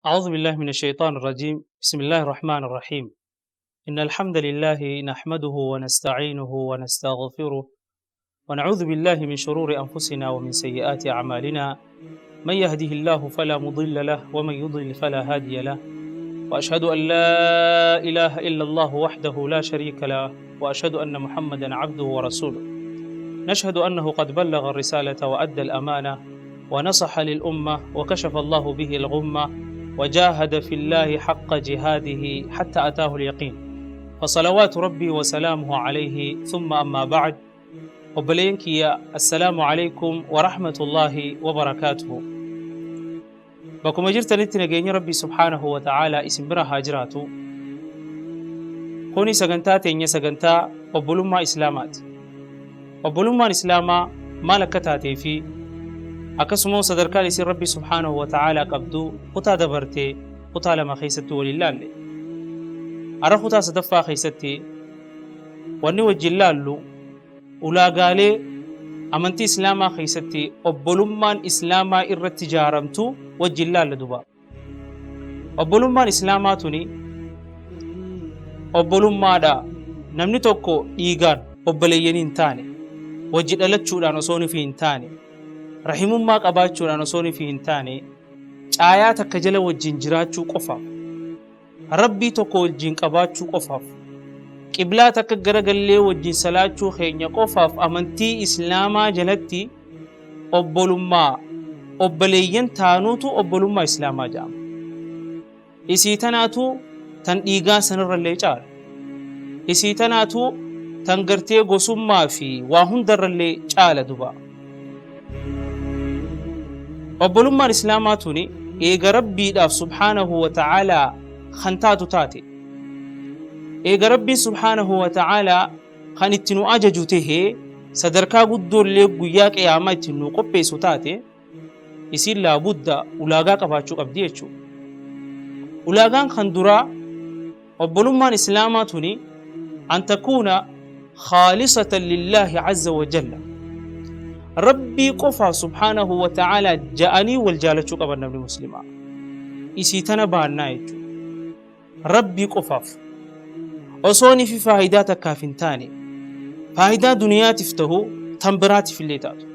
أعوذ بالله من الشيطان الرجيم. بسم الله الرحمن الرحيم. إن الحمد لله نحمده ونستعينه ونستغفره، ونعوذ بالله من شرور أنفسنا ومن سيئات أعمالنا. من يهده الله فلا مضل له، ومن يضلل فلا هادي له، وأشهد أن لا إله إلا الله وحده لا شريك له، وأشهد أن محمدا عبده ورسوله. نشهد أنه قد بلغ الرسالة وأدى الأمانة ونصح للأمة وكشف الله به الغمة وجاهد في الله حق جهاده حتى أتاه اليقين، فصلوات ربي وسلامه عليه. ثم أما بعد، obboleeyyan kiyya، السلام عليكم ورحمة الله وبركاته. Bakkuma jirtanitti nageenya Rabbii سبحانه وتعالى isin bira haa jiraatu. Kuni sagantaa teenya, sagantaa obbolummaa Islaamaati. Obbolummaan Islaamaa maal akka taatee fi akkasuma sadarkaan isin Rabbii سبحانه وتعالى qabdu kutaa dabartee kutaa lama keessatti waliin laalle. Har'a kutaa sadaffaa keessatti wanni wajjin laallu ulaagaalee amantii Islaamaa keessatti obbolummaan Islaamaa irratti ijaaramtu wajjin laalla duba. Obbolummaan Islaamaa tuni obbolummaadha. Namni tokko dhiigaan obboleeyyanii hin taane, wajji dhalachuudhaan osoo nufi hin taane, rahimummaa qabaachuudhaan osoo nufi hin taane, caayaa takka jala wajjin jiraachuu qofaaf, Rabbii tokko wajjin qabaachuu qofaaf, qiblaa takka garagallee wajjin salaachuu keenya qofaaf amantii Islaamaa jalatti obbolummaa obboleeyyan taanuutu obbolummaa Islaamaa jedhama. Isii tanaatu tan dhiigaa sanirrallee caala. Isii tanaatu tan gartee gosummaa fi waa hundarrallee caala duba. Obbolummaan Islaamaa tuni eega Rabbiidhaaf سبحانه وتعالى kan taatu taate. Eega Rabbiin سبحانه وتعالى kan itti nu ajaju tahee sadarkaa guddoollee guyyaa qiyaamaa ittiin nu qopheessu taate, isiin laabudda ulaagaa qabaachuu qabdi jechuudha. Ulaagaan kan duraa obbolummaan Islaamaa tuni أن تكون خالصة لله عز وجل. Rabbii qofa سبحانه وتعالى ja'anii wal jaalachuu qaban namni Muslimaa. Isii tana baannaa jechuudha. Rabbii qofaaf. Osoo fi faayidaa takkaaf hin taane, faayidaa duniyaatiif ta'u tan biraatiif illee taatu.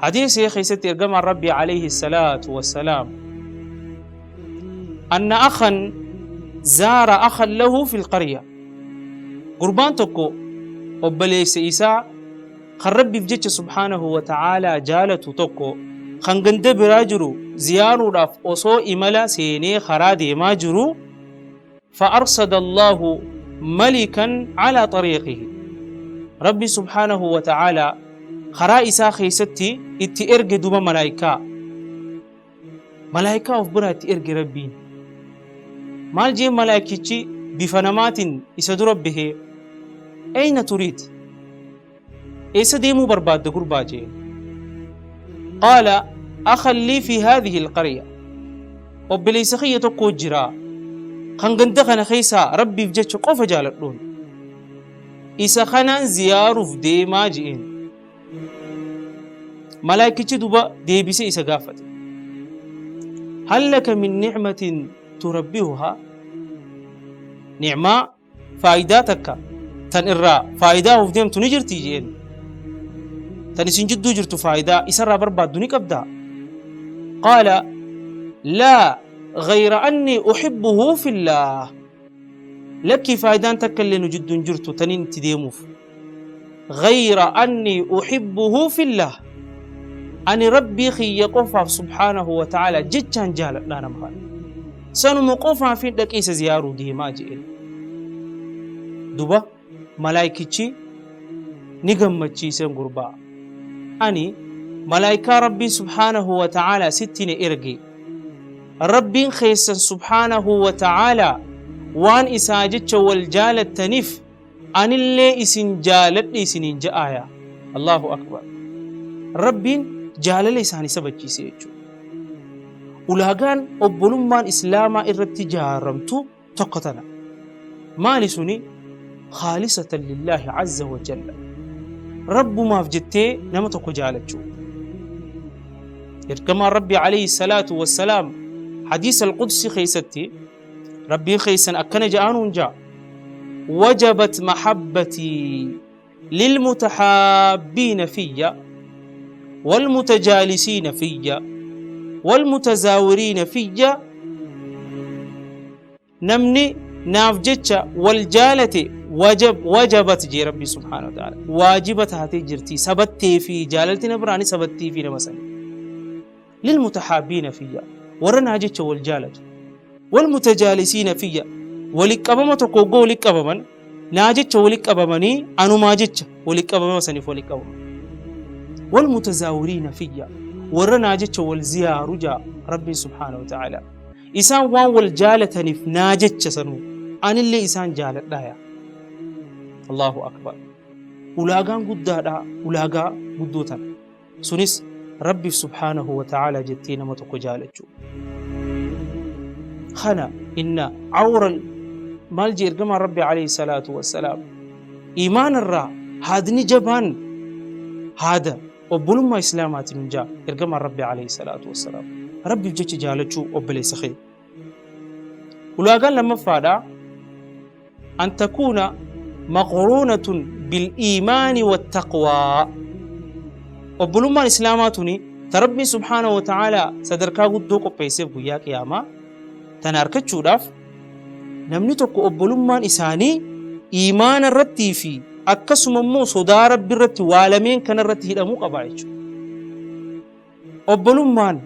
Hadiisa keessatti ergamaan Rabbii عليه الصلاة والسلام أن أخا زار أخا له في القرية. Gurbaan tokko obboleessa isaa kan Rabbiif jecha سبحانه وتعالى jaalatu tokko kan ganda biraa jiru ziyaaruudhaaf osoo imala seenee karaa deemaa jiru، فأرصد الله ملكا على طريقه. Rabbi سبحانه وتعالى karaa isaa keessatti itti erge duba malaayikaa. Malaayikaa of biraa itti erge Rabbiin. Maal jeen malaayikichi bifa namaatiin isa dura bahee? "أين تريد؟" Eessa deemuu barbaadda gurbaa jeen. قال: أخا لي في هذه القرية. Obboleessa kiyya tokko jira kan ganda kana keessaa Rabbiif jecha qofa jaaladhuun, isa kanaan ziyaaruuf deemaa je'een. Malaayikichi duba deebisee isa gaafate: "هل لك من نعمة تربحها؟" Nicmaa faayidaa takka tan irraa faayidaa of deemtu ni jirti jeen. Tan isin jidduu jirtu faayidaa isarraa barbaaddu ni qabdaa? قال: لا، غير أني أحبه في الله. Lakkii, faayidaan takka illee nu jidduu hin jirtu taniin itti deemuuf. غير أني أحبه في الله. Ani Rabbii kiyya qofaaf سبحانه وتعالى jechaan jaaladhaa nama kana. Sanuma qofaafin dhaqee isa ziyaaruu deemaa jeen. Duba malaayikichi ni gammachiisen gurbaa. Ani malaayikaa Rabbiin سبحانه وتعالى sitti ni erge. Rabbiin keessan سبحانه وتعالى waan isaa jecha wal jaalattaniif anillee isin jaaladhe isiniin ja'aaya. الله أكبر. Rabbiin jaalala isaanii sabachiise jechuudha. Ulaagaan obbolummaan Islaamaa irratti ijaaramtu tokko tana. Maali suni? خالصة لله عز وجل. Rabbumaaf jettee nama tokko jaalachuu. Ergamaan Rabbi عليه الصلاة والسلام Hadiisa al-Qudsi keessatti Rabbiin keessan akkana ja'aanuun ja'a. Wajabat mahabbatii lilmutahaabbiina fiyya walmutajaalisiina fiyya walmutazaawiriina fiyya. Namni naaf jecha wal jaalate wajab wajabat jee Rabbi subhaanahu wa ta'ala waajiba taatee jirti sabattee fi jaalalti na biraani sabattii fi nama sani lilmutahaabbiina fiyya warra naa jecha wal jaalatu wal mutajaalisiina fiyya wali qabama tokko hoggoo wali qabaman naa jecha wali qabamanii anumaa jecha wali qabama saniif wali qabaman wal mutazaawiriina fiyya warra naa jecha wal ziyaaru jaa Rabbiin subhaanahu wa ta'ala. Isaan waan wal jaalataniif naa jecha sanuu anillee isaan jaaladhaaya. Allahu akbar. Ulaagaan guddaadha, ulaagaa guddoo tana. Sunis Rabbiif subhaanahu wa ta'aalaa jettee nama tokko jaalachuu. Kana inna awra maal jee ergamaan Rabbi alayhi salaatu wassalaam. Iimaana irraa haadni jabaan haada Obbolummaa Islaamaati nun ja'a ergamaan Rabbi alayhi salaatu wassalaam. Rabbiif jecha jaalachuu obboleessa kee. Ulaagaan lammaffaadha an takuuna maqruunatun bil iimaani wattaqwaa. Obbolummaan Islaamaa tuni ta Rabbiin subhaanahu wa ta'aalaa sadarkaa guddoo qopheesseef guyyaa qiyaamaa tana arkachuudhaaf namni tokko obbolummaan isaanii iimaana irrattii fi akkasuma immoo sodaa Rabbi irratti waa lameen kana irratti hidhamuu qaba jechuudha. Obbolummaan,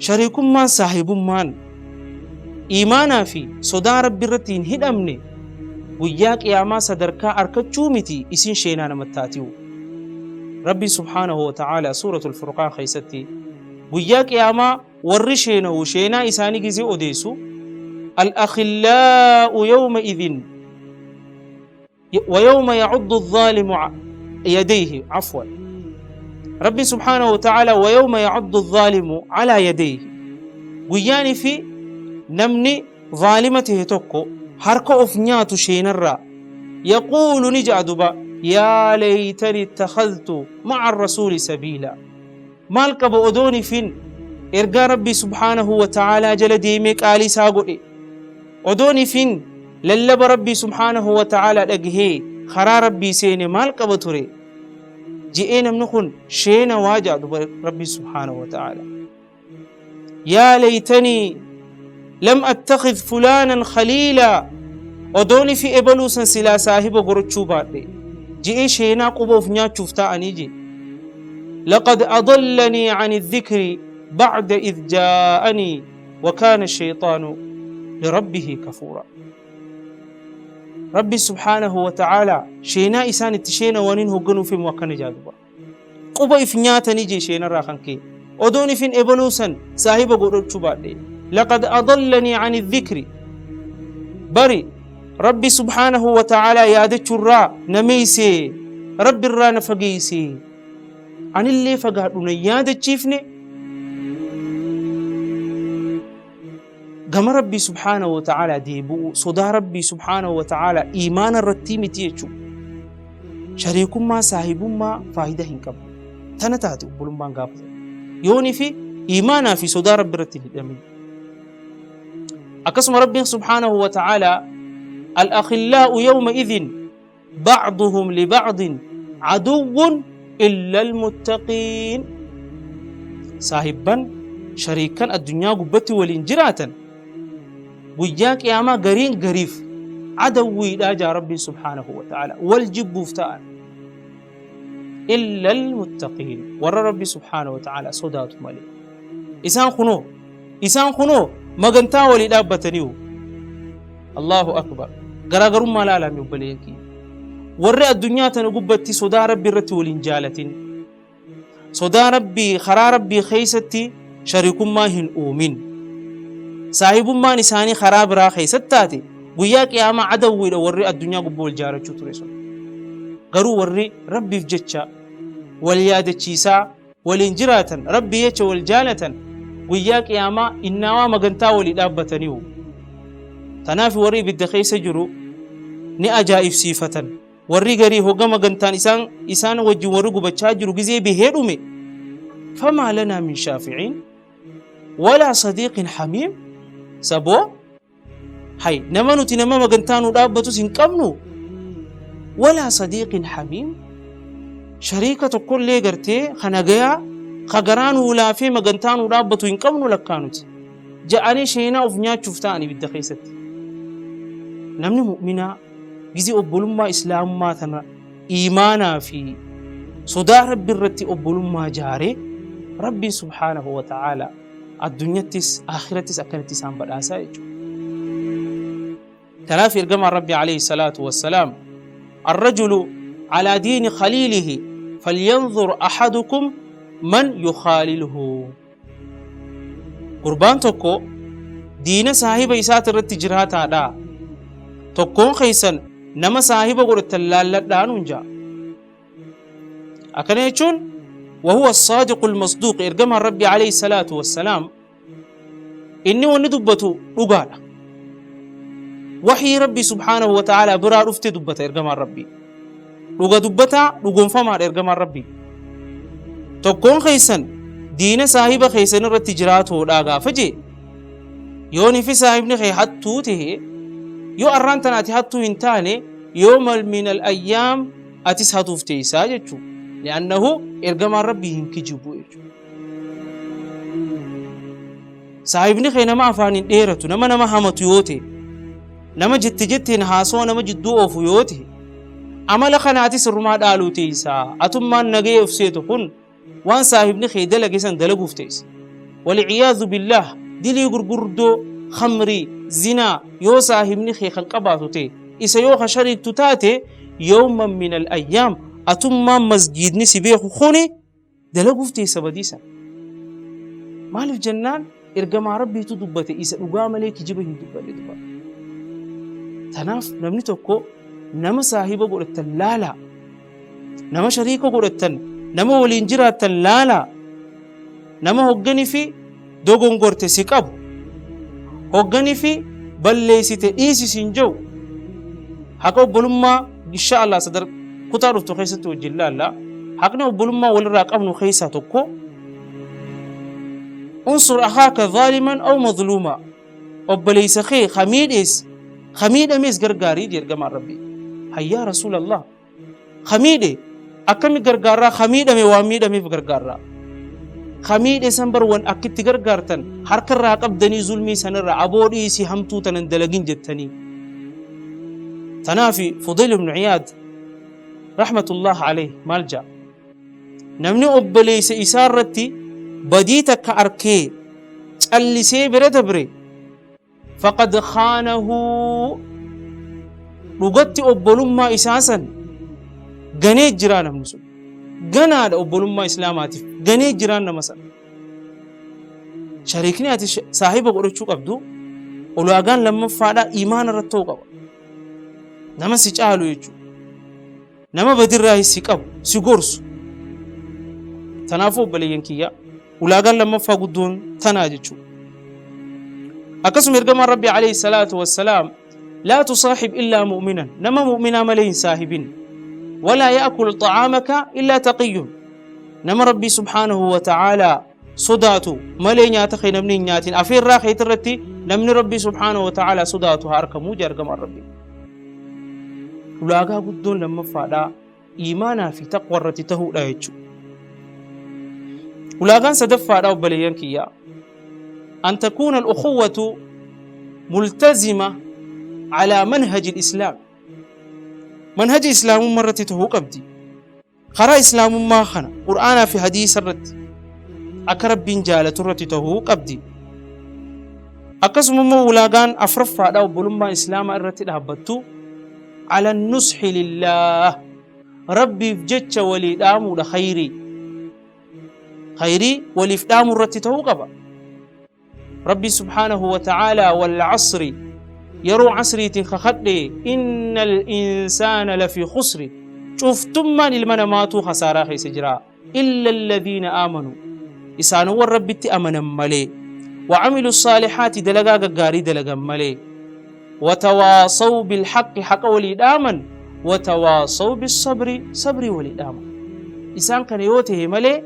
shariikummaan, saahibummaan iimaanaa fi sodaa Rabbi irratti hin hidhamne guyyaa qiyaamaa sadarkaa arkachuu miti isin sheenaa namatti taati'u. Rabbi subhaanahu wa ta'ala suuratul Furqaan keessatti guyyaa qiyaamaa warri sheenawu sheenaa isaanii gizee odeessu al-akhillaa'u yawma idhin wa yawma ya'uddu adh-dhalimu yadayhi afwan Rabbi subhaanahu wa ta'ala wa yawma ya'uddu adh-dhalimu ala yadayhi guyyaanii fi namni zaalima ta'e tokko harka of nyaatu sheenarraa yaquulu ni ja'a duba yaa laytani ittakhadhtu ma'a ar-rasuuli sabiila Maal qaba odoonifin ergaa Rabbii subhaanahu wa ta'aalaa jala deemee qaalii isaa godhe. Odoonifin lallaba Rabbii subhaanahu wa ta'aalaa dhagahee karaa Rabbii seene maal qaba ture. Je'ee namni kun sheena waa ja'a duba Rabbii subhaanahu wa ta'aalaa. Yaa laytanii lam attakhidh fulaanan khaliilaa odoonifi ebaluu san silaa saahiba godhachuu baadhe je'ee sheenaa quba of nyaachuuf taa'anii jee. Laqad adallanii ani dhikri ba'da idh jaa'anii wa kaana shayxaanu lirabbihi kafuura. Rabbi subhaanahu wa ta'aalaa sheenaa isaan itti sheenawaniin hoogganuuf himu akkana jaa duba. Quba if nyaatanii jee sheenarraa kan ka'e. Odoon ifin ebaluu san saahiba godhachuu baadhe. Laqad adallanii ani dhikri. Bari Rabbi subhaanahu wa ta'aalaa yaadachuurraa na meeysee Rabbi irraa na fageeysee anillee fagaadhu na yaadachiifne gama Rabbii subhaanahu wa ta'aalaa deebi'uu sodaa Rabbii subhaanahu wa ta'aalaa iimaana irrattii miti jechuudha. Shariikummaa saahibummaa faayidaa hin qabu. Tana taate obbolummaan gaafa sana. Yoonii fi iimaanaa fi sodaa Rabbi irratti hin hidhamin. Akkasuma Rabbiin subhaanahu wa ta'aalaa al-akhillaa'u yawma idhin ba'duhum li ba'din aduwwun illa al-muttaqiin. Saahibban shariikan addunyaa gubbatti waliin jiraatan guyyaa qiyaamaa gariin gariif adawwiidhaa jaa Rabbiin subhaanahu wa ta'ala wal jibbuuf ta'an. Illa al-muttaqiin warra Rabbi subhaanahu wa ta'ala sodaatu malee. Isaan kunoo magantaa walii dhaabbataniiru. Allahu akbar. Garaagarummaa laalame obboleeyyan kiyya. Warri addunyaa tana gubbatti sodaa Rabbi irratti waliin jaalatin. Sodaa Rabbii karaa Rabbii keessatti shariikummaa hin uumin. Saahibummaan isaanii karaa biraa keessatti taate guyyaa qiyaamaa adawwiidha warri addunyaa gubbaa wal jaalachuu ture sun. Garuu warri Rabbiif jecha wal yaadachiisaa waliin jiraatan Rabbii jecha wal jaalatan guyyaa qiyaamaa innaawaa magantaa walii dhaabbataniiru. Tanaaf warri ibidda keessa jiru ni ajaa'ibsiifatan. Warri garii hogga magantaan isaan isaan wajjin warri gubachaa jiru gizee bahee dhume. Famaa lanaa min shaafi'iin. Walaa sadiiqin hamiim saboo hay nama nuti nama magantaa nu dhaabbatus hin qabnu. Walaa sadiiqin hamiim shariika tokkollee gartee ka nagayaa ka garaa nuu laafee magantaa nuu dhaabbatu hin qabnu lakkaa nuti ja'anii sheenaa of nyaachuuf ta'an ibidda keessatti. Namni mu'minaa gizee obbolummaa islaamummaa tana iimaanaa fi sodaa Rabbi irratti obbolummaa jaare Rabbiin subhaanahu wa ta'aala addunyattis akhirattis akkanatti isaan badhaasaa jechuudha. Kanaaf ergamaan Rabbi alayhi salaatu wassalaam arrajulu alaa diini khaliilihi falyanzur ahadukum man yukhaaliluhu. Gurbaan tokko diina saahiba isaati irratti jiraataadha. Tokkoon keessan nama saahiba godhattan laalladhaa nuun ja'a. Akkana jechuun wahuwa saadiqul masduuq ergamaan Rabbi alayhi salaatu wassalaam inni wanni dubbatu dhugaadha. Waxii Rabbi subhaanahu wa ta'aalaa biraa dhufte dubbata ergamaan Rabbii. Dhuga dubbataa dhugoonfamaadha ergamaan Rabbii. Tokkoon keessan diina saahiba keessan irratti jiraatoodhaa gaafa jee yoonii fi saahibni kee hattuu ta'e yoo arraan tana ati hattuu hin taane yoomal minal ayyaam atis hatuuf teessaa jechuu. Li'annahu ergamaan Rabbii hin kijibu jechuudha. Saahibni kee nama afaaniin dheeratu, nama nama hamatu yoo ta'e, nama jette jetteen haasawa nama jidduu oofu yoo ta'e, amala kanaatis sirrumaa dhaaluu teessa. Atummaan nagaya of seetu kun waan saahibni kee dalage san dalaguuf teessa. Walciyaadhu billaah dilii gurgurdoo khamrii, zinaa yoo saahibni kee kan qabaatu ta'e, isa yoo ka shariiktu taate yawman minal ayyaam atummaan masjiidni si beeku kuni dalaguuf teessa badii sana. Maaliif jennaan ergamaa Rabbiitu dubbate isa dhugaa malee kijiba hin dubbanne dubbata. Tanaaf namni tokko nama saahiba godhattan laalaa, nama shariika godhattan, nama waliin jiraattan laalaa, nama hogganii fi dogongorte si qabu, hogganii fi balleessite dhiisi siin jedhu haqa obbolummaa insha Allah sadar kutaa dhuftu keessatti wajjin laalla. Haqni obbolummaa walirraa qabnu keessaa tokko unsur akhaaka zaaliman aw mazluuma obboleessa kee ka miidhees ka miidhamees gargaarii jee ergamaan Rabbii. Hayyaa Rasuulallah ka miidhe akkami gargaarraa ka miidhame waan miidhameef gargaarraa. Ka miidhe san bar wan akkitti gargaartan harka irraa qabdanii zulmii sanirra aboo dhiisi hamtuu tanan dalagin jettanii. Tanaafi Fudayl ibn Iyaad rahmatullah alayhi maal ja'a? Namni obboleessa isaa irratti badii takka arkee callisee bira dabre faqad khaanahu dhugatti obbolummaa isaa san ganee jiraa namni sun. Ganaadha obbolummaa islaamaatiif ganee jiraan nama sana. Shariikni ati saahiba godhachuu qabdu ulaagaan lammaffaadhaa imaana irratti ta'uu qaba. Nama si caalu jechuudha. Nama badirraa si qabu, si gorsu. Kanaafuu obboleeyyan kiyya ulaagaan lammaffaa guddoon tanaa jechuudha. Akkasuma ergamaan Rabbi alayhi salaatu wassalaam laa tusaaxib illaa mu'minan nama mu'minaa malee hin saahibin walaa ya'kul xa'aamaka illaa taqiyyun nama Rabbii subhaanahu wa ta'aalaa sodaatu malee nyaata kee namni hin nyaatin afeerraa keetirratti namni Rabbii subhaanahu wa ta'aalaa sodaatu haa arkamuu jee ergamaan Rabbii. Ulaagaa guddoon lammaffaadhaa iimaanaa fi taqwa irratti tahuudha jechuudha. Ulaagaan sadaffaadhaa obboleeyyan kiyyaa an takuuna al-ukhuwwatu multazima alaa manhaji al-islaam manhaja islaamummaa irratti tahuu qabdi. Karaa islaamummaa kana Qur'aanaa fi hadiisa irratti akka Rabbiin jaalatu irratti tahuu qabdi. Akkasuma immoo ulaagaan afraffaadha obbolummaa islaamaa irratti dhaabbattu ala nushi lillaah Rabbiif jecha walii dhaamuudha khayrii. Khayrii waliif dhaamuu irratti tahuu qaba. Rabbi subhaanahu wa ta'aalaa wal asri yeroo asriitiin kakadhe innal insaana lafii khusri cuftummaan ilma namaatuu khasaaraa keessa jira illa alladhiina aamanu isaanowwan Rabbitti amanan malee wa amilu saalihaati dalagaa gaggaarii dalagan malee watawaasaw bilhaqqi haqa walii dhaaman watawaasaw bissabri sabrii walii dhaaman isaan kana yoo ta'e malee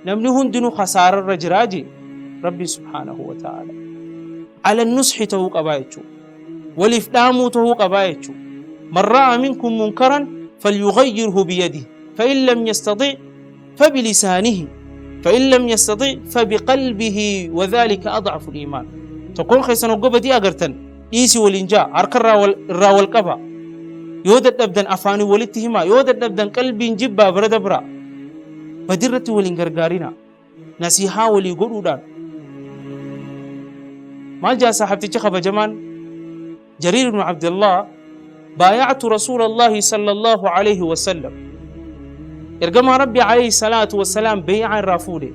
namni hundinuu khasaararra jiraa jee. Rabbiin subhaanahu wa ta'ala. Ala nusxi ta'uu qabaa jechuudha. Waliif dhaamuu ta'uu qabaa jechuudha. Man ra'a minkum munkaran falyughayyirhu biyadihi fa'in lam yastati' fabilisaanihi fa'in lam yastati' fabiqalbihi wadhaalika ad'afu al-iimaan. Tokkoon keessan hogga badii agartan dhiisi waliin jaa harka irraa wal qaba. Yoo dadhabdan afaanii walitti himaa yoo dadhabdan qalbiin jibbaa bira dabraa. Badirratti waliin gargaarina. Nasihaa walii godhuudhaan. Maal jaa sahabtichi kabajamaan Jariir ibn Abdullah baaya'atu Rasuulallahi sallallahu alayhi wa sallam. Ergamaa Rabbi alayhi salaatu wa salaam beey'aa irraa fuudhe.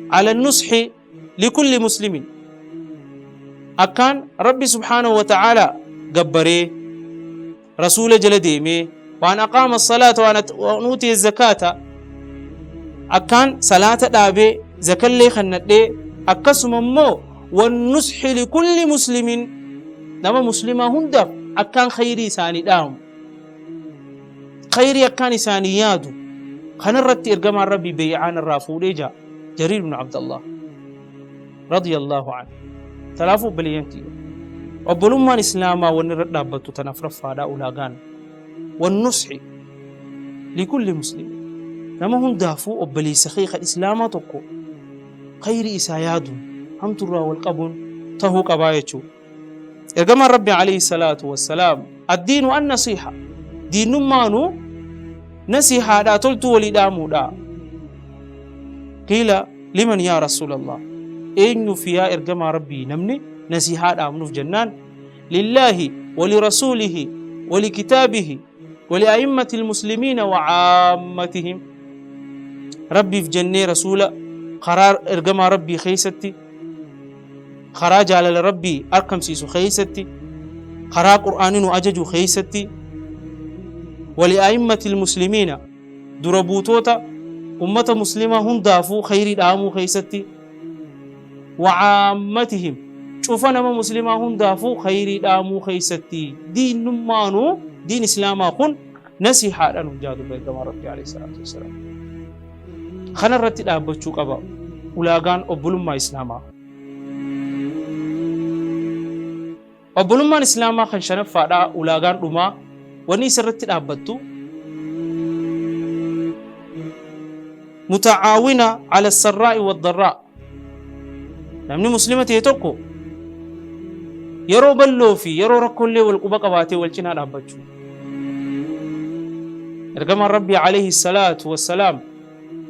Ala nusxi likulli muslimin. Akkaan Rabbi subhaanahu wa ta'aala gabbaree Rasuula jala deemee waan aqaama salaata waan uutiya zakaata akkaan salaata dhaabee zakallee kannadhee akkasuma immoo wannusxi likulli muslimin nama muslimaa hundaaf akkaan khayrii isaanii dhaamu khayrii akkaan isaanii yaadu kanarratti ergamaan rabbii beey'aan irraa fuudhee jaa Jariir ibn Abdallah radiyallahu anhu. Tanaafuu obboleeyyan kiyya obbolummaan islaamaa wanni irra dhaabbattu tan afraffaadha ulaagaan wannushi likulli muslimi nama hundaafuu obboleessa kee kan islaamaa tokko khayrii isaa yaaduun hamturraa wal qabuun tahuu qabaa jechuu. Ergamaan rabbi alayhi salaatu wassalaam addiinu an nasiiha diinummaanuu nasihaadhaa toltuu walii dhaamuudha. Qiila liman yaa rasuulallah eenyuuf yaa ergamaa rabbii namni nasihaa dhaamnuuf jennaan lillaahi walirasuulihi walikitaabihi walia'immati almuslimiina wacaammatihim rabbiif jennee rasuula karaa ergamaa rabbii keessatti karaa jaalala rabbii arkamsiisu keessatti karaa qur'aanni nu ajaju keessatti walia'immati almuslimiina dura buutoota ummata muslimaa hundaafuu khayrii dhaamuu keessatti wacaammatihim cufa nama muslimaa hundaafuu khayrii dhaamuu keessatti diinummaanuu diin islaamaa kun nasihaadha nuun jaa duba ergamaa rabbii alayhi salaatu wassalaam. Kana irratti dhaabbachuu qaba ulaagaan obbolummaa islaamaa. Obbolummaan Islaamaa kan shanaffaadha ulaagaan dhumaa wanni isa irratti dhaabbattu muta'aawina ala sarraa'i waddarraa namni muslima ta'e tokko yeroo bal'oo fi yeroo rakkoollee wal quba qabaatee wal cinaa dhaabbachuu. Ergamaan Rabbii alayhi salaatu wassalaam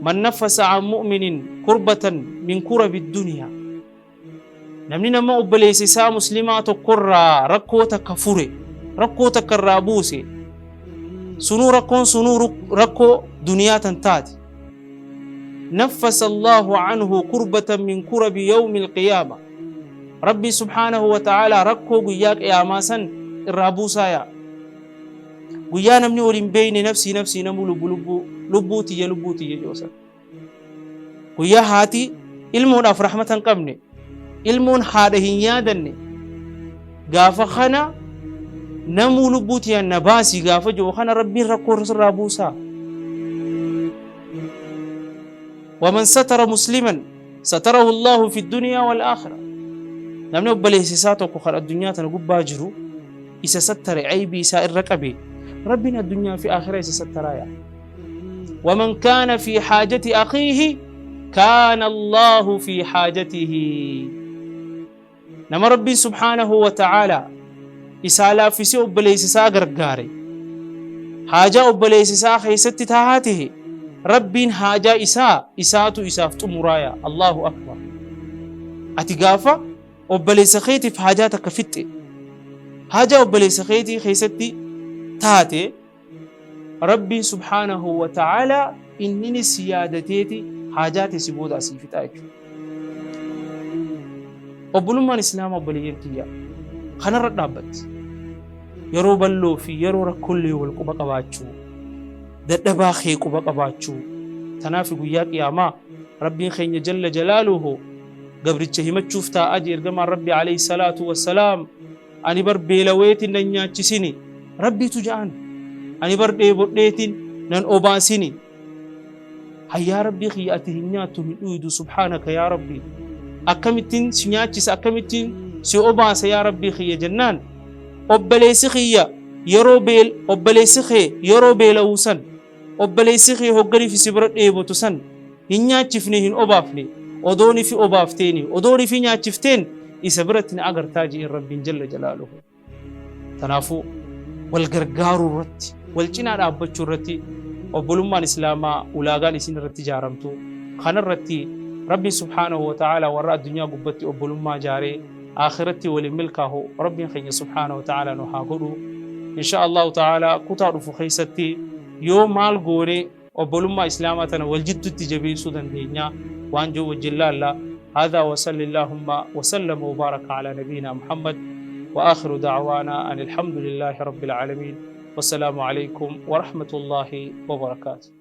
man naffasa an mu'minin kurbatan min kurabi duniyaa Namni nama obboleessa isaa muslimaa tokkorraa rakkoo takka fure, rakkoo takka irraa buuse, sunuu rakkoon sunuu rakkoo duniyaa tan taate. Naffasa Allahu anhu kurbatan min kurabi yawmi alqiyaama. Rabbi subhaanahu wa ta'aalaa rakkoo guyyaa qiyaamaa san irraa buusaa yaa. Guyyaa namni wal hin beekne nafsii nafsii namuu lubbu lubbuu lubbuu tiyya lubbuu tiyya joosan. Guyyaa haati ilmoodhaaf rahmata hin qabne, ilmoon haadha hin yaadanne, gaafa kana namuu lubbuu tiyaan na baasi gaafa jiru kana Rabbiin rakkoo sirraa buusaa. Waman satara musliman satarahu Allahu fi duniyaa wal aakhira. Namni obboleessa isaa tokko kan addunyaa tana gubbaa jiru isa sattare aybii isaa irra qabe Rabbiin addunyaa fi aakhira isa sattaraa yaa. Waman kaana fi haajati akhiihi kaana Allaahu fi haajatihi. Nama Rabbiin subhaanahu wa ta'aalaa isaa laaffisee obboleessa isaa gargaare haajaa obboleessa isaa keessatti tahaa tahe Rabbiin haajaa isaa isaatu isaaf xumuraaya. Allahu akbar. Ati gaafa obboleessa keetiif haajaa takka fixxe haajaa obboleessa keetii keessatti taate Rabbiin subhaanahu wa ta'aalaa inninis si yaadateeti haajaa tee si booda asii fixaa jechuudha. Obbolummaan Islaamaa obboleeyyan kiyya kanarra dhaabbatti. Yeroo bal'oo fi yeroo rakkoollee wal quba qabaachuu, dadhabaa kee quba qabaachuu. Tanaaf guyyaa qiyaamaa Rabbiin keenya jalla jalaaluhu gabricha himachuuf taa'aa jee ergamaan Rabbi alayhi salaatu wassalaam Ani bar beelaweetiin nan nyaachisini. Rabbiitu ja'an. Ani bar dheebodheetiin nan obaasini. Hayyaa Rabbii kiyya, ati hin nyaattu hin dhuydu, subhaanaka yaa Rabbi, akkamittiin si nyaachisa, akkamittiin si obaasa yaa Rabbii kiyya jennaan, obboleessi kiyya yeroo beel, obboleessi kee yeroo beela'uu san, obboleessi kee hogganii fi si bira dheebotu san hin nyaachifne hin obaafne, odooni fi obaafteeni, odooni fi nyaachifteen isa biratti na agartaa je'een Rabbiin jalla jalaaluhu. Kanaafuu wal gargaaruu irratti, wal cinaa dhaabbachuu irratti obbolummaan Islaamaa ulaagaan isin irratti ijaaramtu kanarratti. Rabbiin subhaanahu wa ta'aalaa warra addunyaa gubbatti obbolummaa ijaaree akhiratti waliin milkaahu Rabbiin keenya subhaanahu wa ta'aalaa nu haa godhu. Insha Allahu ta'aalaa kutaa dhufu keessatti yoo maal goone obbolummaa Islaamaa tana wal jidduutti jabeessuu dandeenya waan jiru wajjin laalla. هذا وصل اللهم وسلم وبارك على نبينا محمد، وآخر دعوانا أن الحمد لله رب العالمين، والسلام عليكم ورحمة الله وبركاته.